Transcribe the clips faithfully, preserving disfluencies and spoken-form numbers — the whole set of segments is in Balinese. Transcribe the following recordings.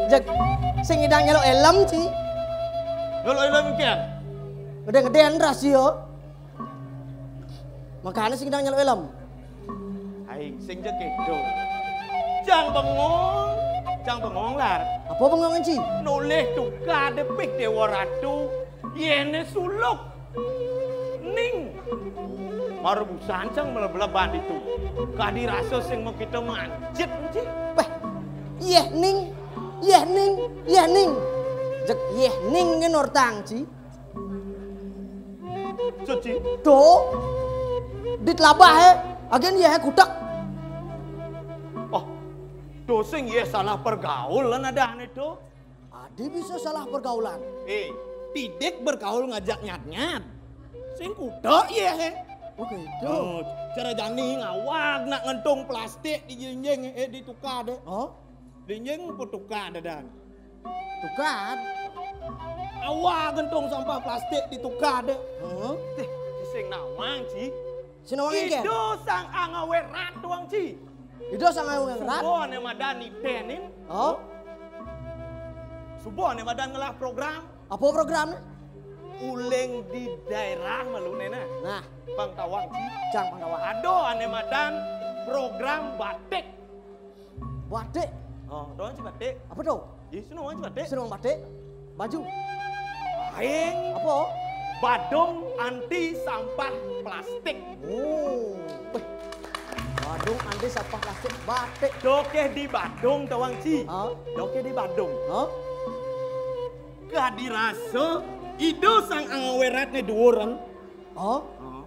Jeg, sing idang nyeluk helm, Ci. Nyeluk helm kian. Gede-gedean rasio. Makanya sing idang nyeluk helm. Aing sing jeg itu. Jang bengong, jang bengong lar. Apa bengong, Ci? Nolih tukad depik Dewa Ratu. Yéhné suluk. Ning. Marebusan cang melebleban itu. Kadi rasa sing mekita mancit, Ci. Béh, yéh ning, yéh ning, yéh ning. Jeg yéh ning ngen ortang, Ci. Suci. Do. Dit labah, é. Agen yéh kutek. Oh. Do sing yéh salah pergaulan ada ané do. Adi bisa salah pergaulan. Eh, tidik bergaul ngajak nyat-nyat. Sing kuda iya, he. Oh, gitu. Oh, cara jani ngawag nak ngentung plastik di jinjing, eh, di tukad, eh. Oh? Di jinjing apa tukad, Dan? Tukad? Awag ngentung sampah plastik di tukad, eh. Huh? Teh, sing nawang, Ci. Sing nawang engken? Ido sang angawe rat doang, Ci. Ido sang angawe rat? Suba ané madan nitenin. Oh? Suba ané madan ngelah program. Apa programné? Uling di daerah maluné nah. Nah. Pang tawang, Ci. Cang pang tawang. Ado ané madan program batik. Batik? Oh, doang, Ci, batik. Apa to? Ih, sing nawang, Ci, batik. Sing nawang batik? Baju. Aing. Apa? Badung anti sampah plastik. Oh. Wéh. Badung anti sampah plastik, batik. Doké di Badung tawang, Ci. Hah? Doké di Badung. Hah? Kadi rasa ido sang angawe ratné duuran. Oh? Oh.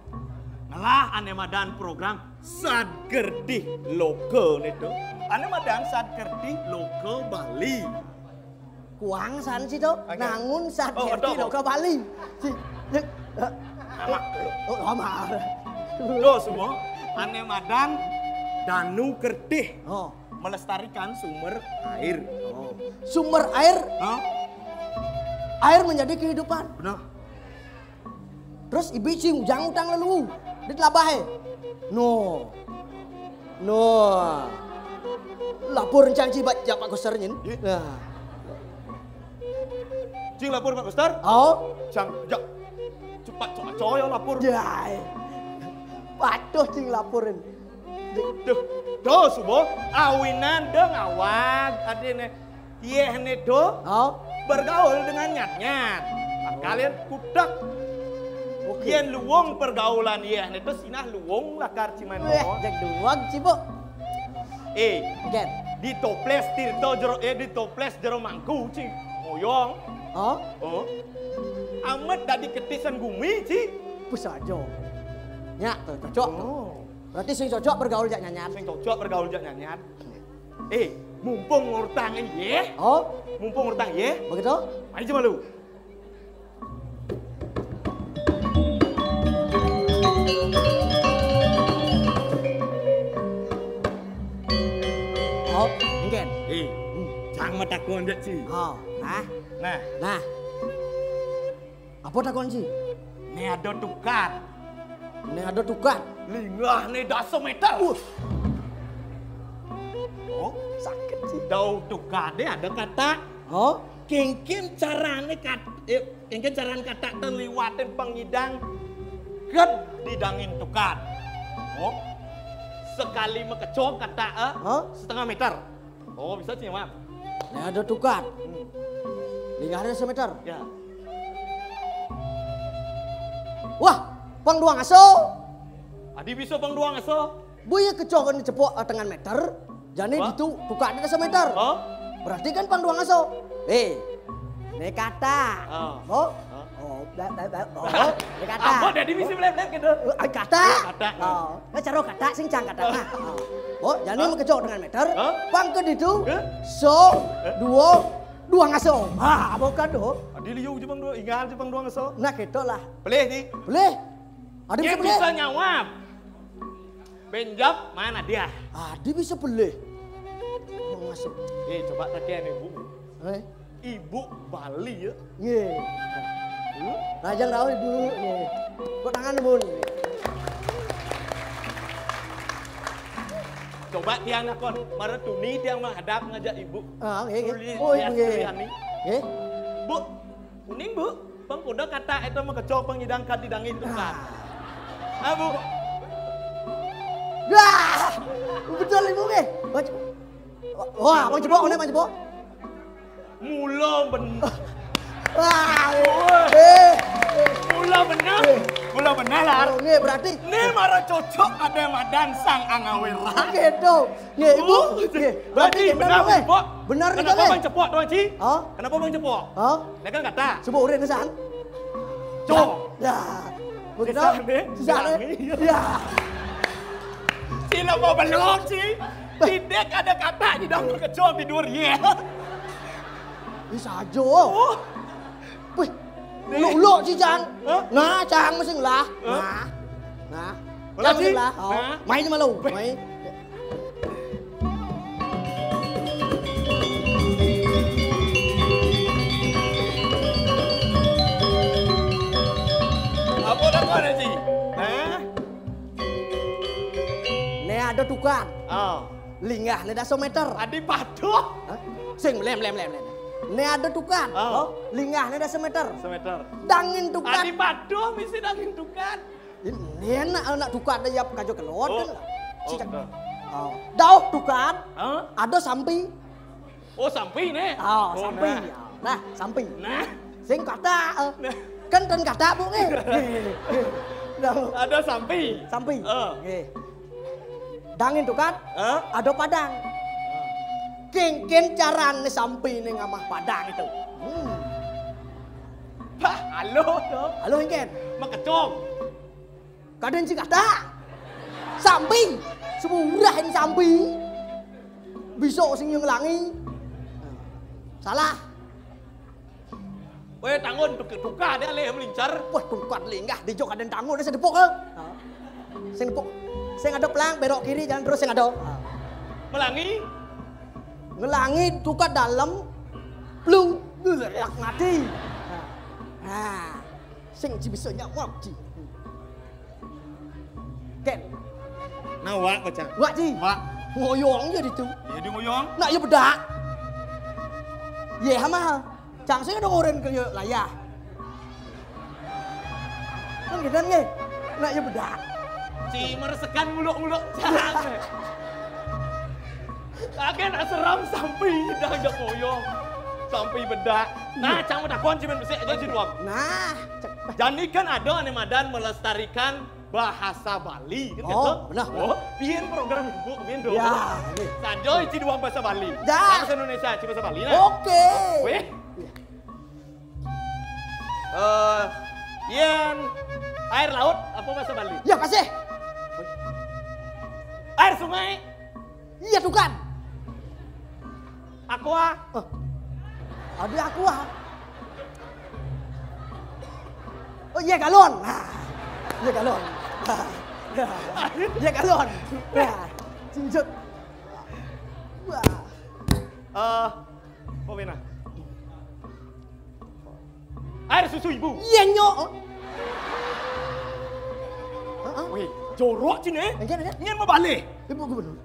Ngelah ané madan program Sad Gerdih Loka né to. Ané madan Sad Gerdih Loka Bali. Kuang san sih to, nangun Sad Gerdih Loka Bali. Si, ya, eh, oh, lama. Lo semua, ané madan Danu Gerdih. Oh. Melestarikan sumber air. Oh. Sumber air? Hah? Air menjadi kehidupan. Benar. Terus ibi cing ujang utang lalu. Dit labah, eh. No. No. Lapor encang ci bak jak Pak Koster nyin. Ih. Nah. Cing lapor Pak Koster? Oh. Cang, jak. Cepat, cepat, coy, lapor. Ya, eh. Patuh cing laporin. Duh, duh, subuh, awinan dong awag, adine. Yéh né do, oh, bergaul dengan nyat-nyat. Kalian kutek. Oke. Yén luung pergaulan yéh né do sinah luung lakar ciman. Wéh, jak duwag, Ci, Bu. Eh, di toples tirta jero, eh, di toples jero mangku, Ci. Moyong. Oh? Oh. Amet dadi ketisan gumi, Ci. Pus aja. Nyak, to, cocok to. Oh. Berarti sing cocok bergaul jak nyanyat. Sing cocok bergaul jak nyanyat. Eh, mumpung ngortang yéh. Oh? Mumpung ngortang yéh. Begitu? Mari cuma lu. Oh, mungkin. Eh, hmm, jangan matakon jak, Ci. Oh, nah. Nah. Nah. Apa takon, Ci? Né ada tukad. Né ada tukad. Linggah né dasa meter. Uh. Oh, sakit, Ci. Dau tukadé ada kata. Oh? Kéngkén carané kat-, eh, kéngkén carané kata ten liwatin pengidang ged didangin tukad. Oh. Sekali makejang kata, eh, hah? Setengah meter. Oh, bisa, Ci, Mat. Nah, ada tukad. Hmm. Linggahnya semeter. Ya. Wah, pang duang aso. Adi bisa pang duang aso. Boya kecoh kan cepok, eh, tengan meter. Jani ditu tukadnya semeter. Oh? Berarti kan pang duang aso. Eh, né kata. Oh. Oh? Oh, bla, bla, bla, oh, né kata. Apa dadi misi bleb-bleb gitu? Eh, kata. Iya, kata. Oh, nah, cara kata sing cang kata. Nah, oh. Oh, jani makejang dengan meter. Hah? Pang ke ditu. Hah? So, eh? Dua, duang aso. Ah, apa kan do? Adi liu jepang dua, ingal jepang duang aso. Nah, gitu lah. Pelih, Ci. Pelih. Ada bisa pelih. Bisa nyawab. Benjab mana dia? Adi bisa pelih. Duang aso. Eh, coba tanya nih, Bu. Eh? Ibu Bali ya. Nggih. Hmm? Rajang rawuh Ibu. Nggih. Kok tangan, Bun? Coba tiang nakon, mara tuni tiang menghadap ngajak ibu. Ah, nggih, nggih. Suli-, oh, ibu, nggih. Suliani. Nggih. Bu, kuning, Bu. Pang kuda kata itu mah kecok pang idang kadi dangin tukar. Ah. Ah, Bu. Wah, betul ibu nggih. Wah, wah, Mang Jebok, mana Mang Jebok? Mula ben-, wah, eh. Mula benar. Eh. Mula benar lah. Oh, nggih, berarti ini mara cocok ada madan sang angawera. Gitu. Nggih, Ibu. Oh, nggih. Berarti benar, benar, nggih. Benar nih, kenapa nggih? Bang Cepok tuh, Ci? Hah? Kenapa Bang Cepok? Hah? Dia kan kata. Coba urin san. Cok. Ya. Betul. Susah, nih. Susah, nih. Iya. Ya. Sila mau belum, Ci? Tidak ada kata di dalam kecok tidur, ya. Bisa aja. Oh. Wih, lu, lu, Ci, Cang. Hah? Nah, Cang, mesti lah. Hah? Nah. Nah. Cang, mesti lah. Oh. Nah. Main sama lu. Wih. Main. Apa dah kau ada, Ci? Hah? Né ada tukad. Oh. Linggahné dah semeter. Adi patuh. Hah? Sing, lem, lem, lem, lem. Né ada tukad. Oh. Oh, linggahné dah semeter. Semeter. Dangin tukad. Adi patuh, misi dangin tukad. Ini anak, anak tukad dah ya kajo kelot. Oh. Kan. Oh, sikat. Betul. Oh. Dauh tukad. Hah? Ada sampi. Oh, sampi né. Oh, oh, sampi. Nah. Nah, sampi. Nah. Sing kata, eh. Nah. Kan ten kata, Bu, nggih. Nah. Ada sampi. Sampi. Eh. Nggih. Dangin tukad, eh? Ada padang. Kéngkén carané sampi né ngamah padang itu. Hmm. Bah, halo to. Halo, kéngkén. Makecong. Kadén sing kata. Sampi. Semurahin sampi. Bisa sing ngelangi. Salah. Wéh, tangun, tukad, tukad dia leh melincar. Wah, tukad linggah, di jok kadén tangun, sing depuk, eh. Sing depuk. Sing ada pelang, belok kiri, jalan terus sing ada. Melangi? Ngelangi, tukad dalam, plung, lelak mati. Nah, sing ci bisa nyawab, ci. Kén. Nah, wak, kocak. Wak, ci. Wak. Ngoyong ya ditu. Iya, di ngoyong. Nak ya bedak. Yé, hama. Cang sing ada ngoren ke layah. Kan gitu, nggih. Nak ya bedak. Ci meresekan nguluk-nguluk. Cang. Kakek nak seram sampi dah ajak ngoyong. Sampi bedak. Nah, iya. Cang mau takon, cuman besik aja, ci Duang. Nah, cek. Jani kan ada ané madan melestarikan bahasa Bali, kan gitu? Oh, benar, benar. Oh, pian program ibu, pian dong. Ya, ini. Sajo ci Duang bahasa Bali. Ya. Bahasa Indonesia, ci bahasa Bali, nah. Oke. Wéh. Iya. Eh, pian air laut apa bahasa Bali? Ya, pasih. Air sungai. Iya, tukad. Aqua. Eh. Ada aqua. Oh, iya, galon. Nah. Iya, galon. Nah. Iya, galon. Nah. Cincut. Wah. Eh, apa menah? Air susu ibu. Iya, nyok. Heeh. Wéh, jorok ci né. Enggak, enggak. Nyén mau balik. Ibu gubernur.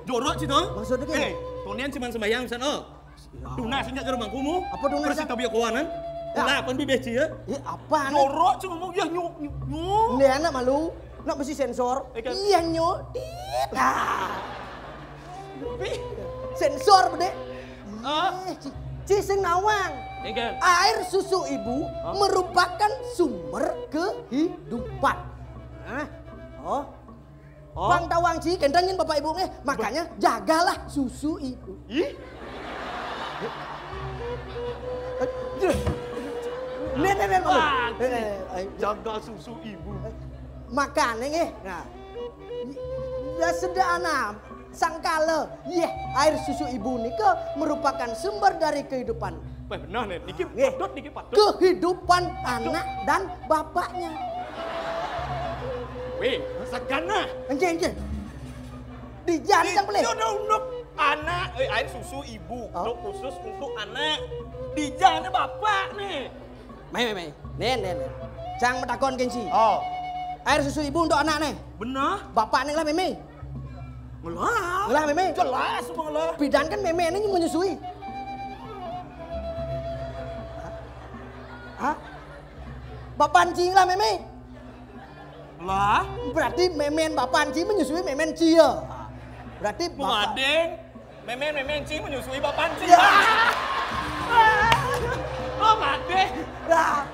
Jorok ci to. Maksudnya gini. Eh, tonian cuman sembahyang san, oh. Ya. Tunas injak jarum mangkumu. Apa tunas? Bersih tabi kawanan. Ya. Lah, pan bibih ci ya. Ya, apa? Jorok ci ngomong ya nyok, nyok, nyok. Né anak malu. Nak besi sensor. Eh, kan. Iya, nyok. Tit. Ah. Sensor, bedé. Ah. Eh, ci, ci sing nawang. Enggak. Air susu ibu, hah? Merupakan sumber kehidupan. Hah? Oh. Oh. Pang tawang ci, kénten nyén bapak ibu nggih. Makanya jagalah susu ibu. Ih. Nih, nih, nih, malu. Wah, eh, eh, eh. Jaga susu ibu. Makané nggih. Nah. Ya sederhana, sangkala, yéh, air susu ibu nika merupakan sumber dari kehidupan. Wah, benar nih, niki nggih. Patut, niki patut. Kehidupan anak dan bapaknya. Wéh, sagana. Enggih, enggih. Dijani sang pelih. Itu untuk anak, eh, air susu ibu, oh. Untuk khusus untuk anak. Dijani bapak nih. Mai, mai, mai. Nih, nih, nih. Cang matakon kén ci. Oh. Air susu ibu untuk anak nih. Benar. Bapak nih lah, mémé. Ngelah. Ngelah, Mémé? Jelas ngelah. Pidan kan Mémé né menyusui. Hah? Bapan ci ngelah, Mémé? Lah? Berarti Mémé bapan ci menyusui Mémé ci ya. Berarti bapak. Madé. Mémé, Mémé ci menyusui bapan ci. Ya. Oh, madé. Nah,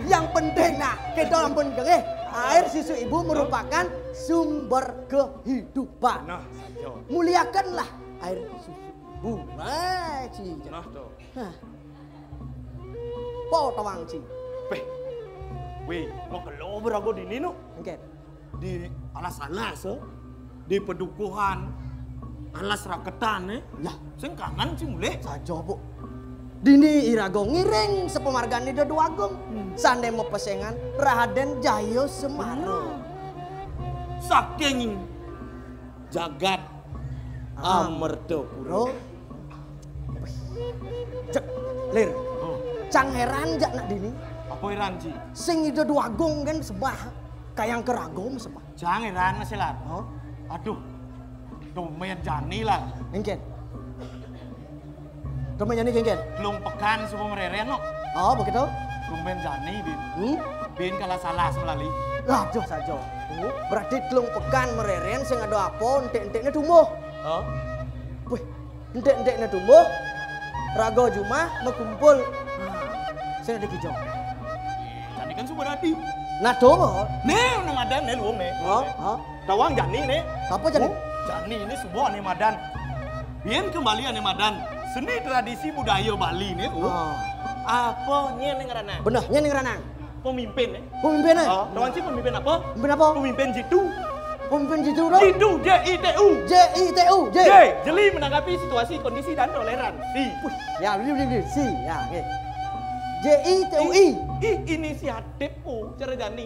yang penting nah, kita ampun nggih. Air susu ibu merupakan sumber kehidupan. Nah, saja. Muliakanlah air susu ibu. Nah, ci. Nah, to. Nah. Po tawang ci. Péh. Wéh, mau kelo berago dini no. Engké. Di alas-alas, eh. Di pedukuhan. Alas raketan, eh. Ya. Sing kangen ci mulih. Saja, Bu. Dini iraga ngiring sapamargan Ida Déwa Agung. Hmm. Sané mapesengan Radén Jaya Semara. Hmm. Saking jagat Amertapura. Cek, Lir. Oh. Cang héran jak nak dini. Apa héran, Ci? Sing Ida Déwa Agung kan sembah, kayang kerago sembah. Cang héran masih, Lar. Oh. Aduh. Tumben jani, Lar. Engkén. Tumben jani kéngkén. Telung pekan suba marérén, no. Oh, begitu? Tumben jani, Bin. Hmm? Bin kala salah melali. Aduh, saja. Oh, berarti telung pekan marérén sing ada apa, entik-entikné tumbuh. Oh. Wih, entik-entikné tumbuh, raga jumah makumpul. Nah, sing ada kijang. Jani kan suba dadi. Nah, to, Bo. Né, nang madan né luung né. Oh, oh. Tawang jani né. Sapa jani? Oh, jani né suba ané madan. Biyen kembali ané madan. Seni tradisi budaya Bali né. Oh. Oh. Apa nyén ning ranang? Beneh, nyén ning ranang. Pemimpin né. Pemimpin né? Oh, tawang ci pemimpin apa? Pemimpin apa? Pemimpin jitu. Pemimpin jitu to? Jitu, J I T U. J I T U, J. J, jeli menanggapi situasi, kondisi dan toleransi. Wih, ya, beli, beli, beli. Si, ya, oke. J I T U I. I, inisiatif, oh, cara jani.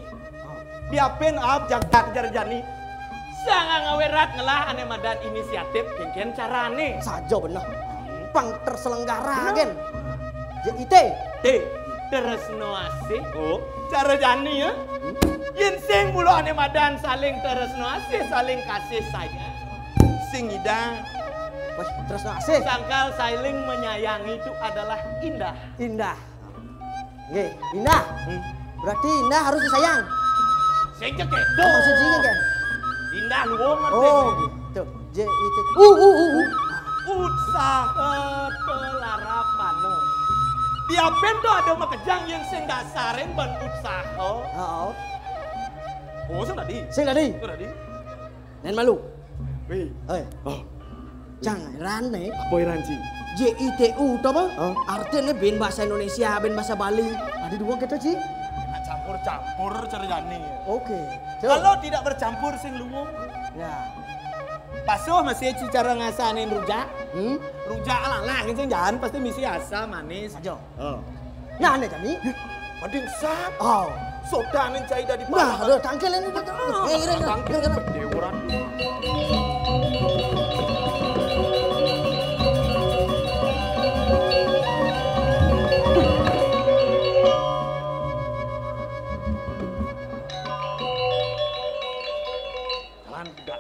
Diapin ab jagat cara jani. Sanga ngawérat ngelah ané madan inisiatif, kéngkén carané. Saja beneh. Pang terselenggara, gén. J I T. T. Tresna asih. Oh, cara jani ya. Hmm? Yén sing mula ané madan saling tresna asih, saling kasih sayang. Sing ida. Wah, tresna asih. Sangkal saling menyayangi itu adalah indah. Indah. Nggih, Indah. Hmm. Berarti Indah harus disayang. Sing cek itu. Oh, sing cek, kan? Indah luwung ngerti. Oh, gitu. J I T. U, u, u, u. Utsaha telarapana. Diapin to ada makejang yén sing dasarin ban utsaha. Heeh. Oh, sing dadi. Sing dadi. Sing dadi. Nén malu. Wéh. Hei. Oh. Cang, héran né. Apa héran, Ci? J I T U to apa? Hah? Artiné bin bahasa Indonesia, bin bahasa Bali. Ada dua kita, Ci. Nak campur-campur cara jani. Oke. Coba. Kalau tidak bercampur sing luwung. Ya. Basuh masih ci cara ngasanin rujak. Hmm? Rujak ala-ala gitu jangan pasti misi asam manis. Aja. Oh. Nah, né jani. Pading sat. Oh. Sodané cai dadi. Nah, ada tangkil ini. Tangkil. Tangkil. Dewa. Jalan budak.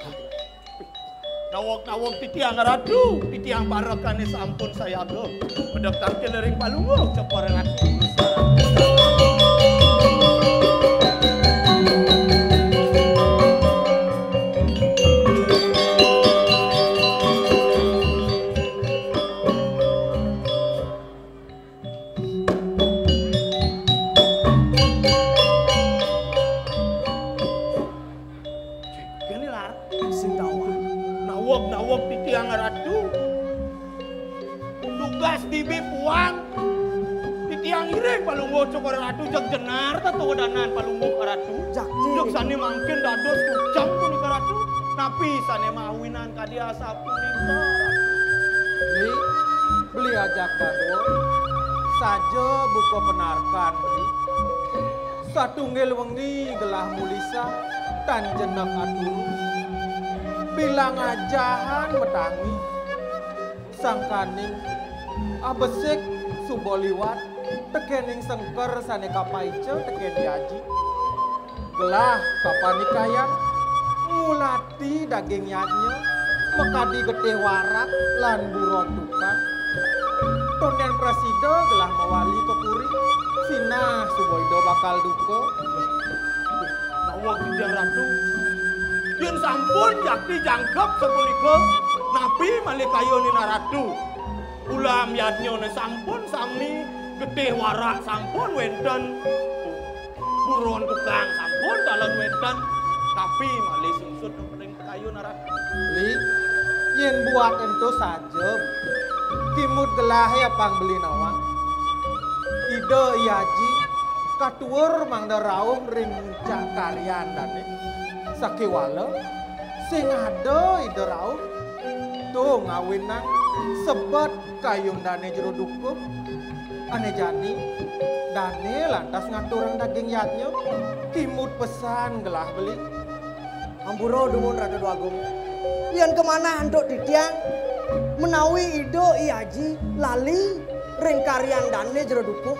Nawag-nawag titiang ratu, titiang parekané sampun sayaga. Medek tangkil ring palungguh, cepor ratu. Kéné lar. Sing gawat. Nawag-nawag titiang ratu. Tugas dibi puang. Titiang iring palungguh cokor ratu, jeg jenar tetuwudanan palungguh ratu. Jagi. Jeg sané mangkin dados kucang punika ratu. Napi sané mawinan kadi asapunika? Beli, beli ajak dadua. Saja buka penarkan, Beli. Satunggil wengi gelah mulisah, tan jenek aturu. Bilang ajahan matangi. Sangkaning abesik suba liwat, tekéning sengker sané kapaica tekén di aji. Gelah kapanikayan ngulati daging yadnya, Makadi getih warak lan buron tukang. Tondén prasida gelah mawali ka puri. Sinah suba Ida bakal duka. Nawa Kijang Ratu. Yén sampun jakti jangkep sapunika, napi malih kayunin Ratu? Ulam yadnyané sampun sami, getih warak sampun wénten, buron tukang sampun taler wénten, napi malih sungsut ring kayun Ratu? Li, yén buat ento saja, kimud gelahé apang beli nawang. Ida I Aji katuur mangda rauh ring muncak karyan dané. Sakéwala sing ada Ida rauh, to ngawinang sebet kayun dané jero dukuh. Ané jani, dané lantas ngaturang daging yadnya, kimud pesan gelah beli. Ampura dumun Ratu Déwagung. Yén kamanah antuk titiang, menawi Ida I Aji lali ring karyan dané jero dukuh,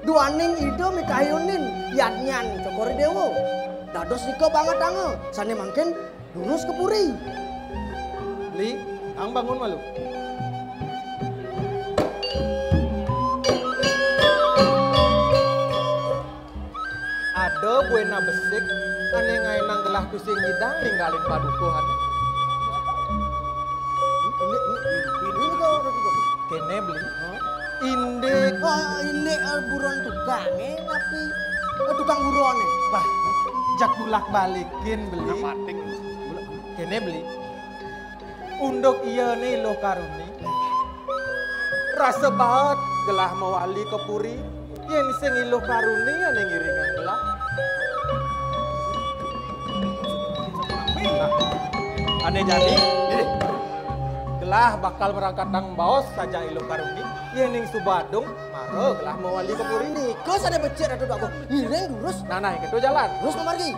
duaning Ida mikayunin yadnyan Cokor I Déwa. Dados nika bangetanga, sané mangkin durus ka puri. Li, kang bangun malu. Ada buéna besik ané ngaénang gelah tusing nyidang ninggalin padukuhané. Ini, ini, ini, ini kok udah juga. Kéné beli. Hah? Indik. Oh, indik, eh, buron tukangé, napi? Eh, tukang buroné. Wah, jak bulak-balikin beli. Namating. Kéné beli. Unduk iyané Iluh Karuni. Rasa baat gelah mawali ka puri, yén sing Iluh Karuni ané ngiringang gelah. Nah, ané jani, gelah bakal marangkatang baos saja Iluh Karuni, yéning suba adung, mara gelah mawali ka puri. Nika sané becik Ratu Déwagung. Ngiring durus. Nah, nah, kéto jalan. Durus mamargi.